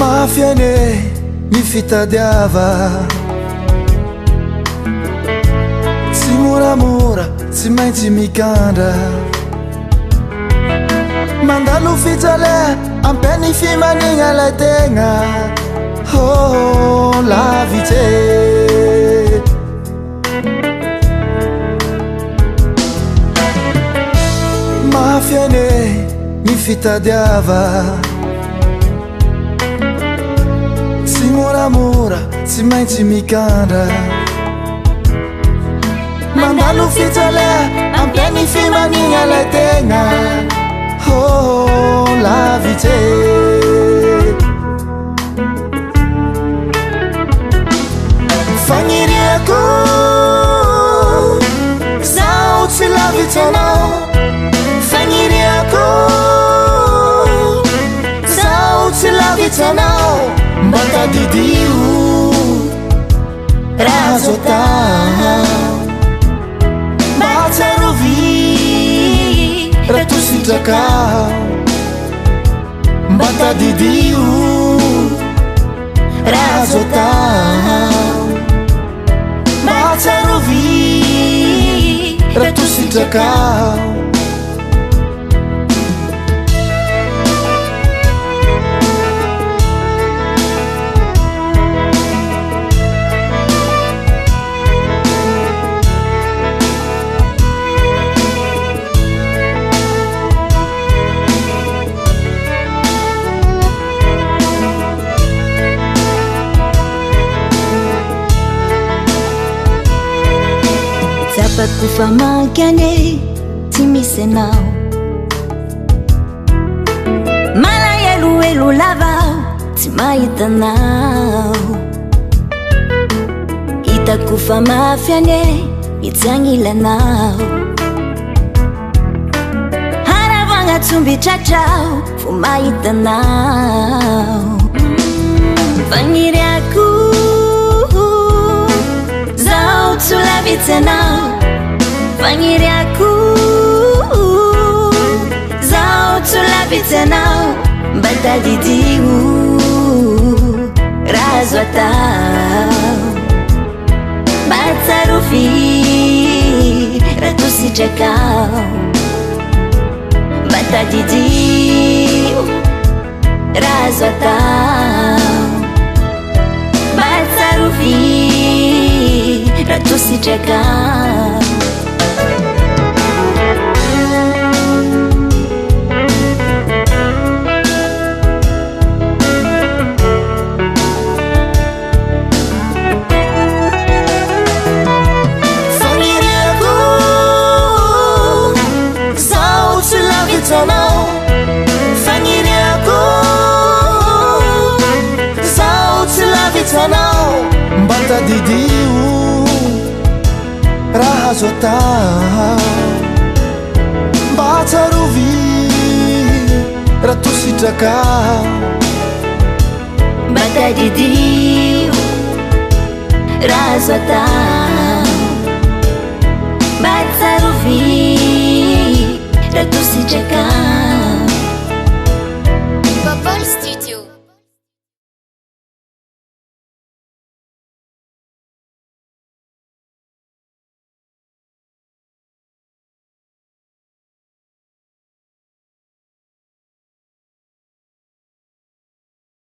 Mafy anie ny fitadiava. Tsy moramora, tsy maintsy mikandra. Mandalo fijalea, ampy ny fimanigna lay tegna. Oh, lavitse. Mafy anie ny fitadiava. Tsy moramora, tsy maintsy mikandra. Mandalo fijalea, ampy ny fimanigna lay tegna. Oh, lavitse. Fagniriako zaho tsy lavitsy anao. Fagniriako zaho tsy lavitsy anao. Mba tadidio raha azo atao. Mba tsarovy raha to sitrakao. Mba tadidio raha azo atao. Mba tsarovy raha to sitrakao. Tsapako fa mankany tsy misy anao. Malahelohelo lava tsy mahita anao. Hitako fa mafy anie itsy agnilanao. Haravagna tsomby tratrao vao mahita anao. Fagniriako zaho tsy ho lavitsy anao. Fagniriako zaho tsy ho lavitsy anao. Mba tadidio raha azo atao. Mba tsarovy raha to sitrakao. Mba tadidio raha azo atao. Mba tsarovy raha to sitrakao. Fagniriako zaho tsy lavitsy anao. Fagniriako zaho tsy lavitsy anao. Mba tadidio raha azo atao. Mba tsarovy raha to sitrakao. Mba tadidio raha azo atao. Mba tsarovy raha to sitrakao.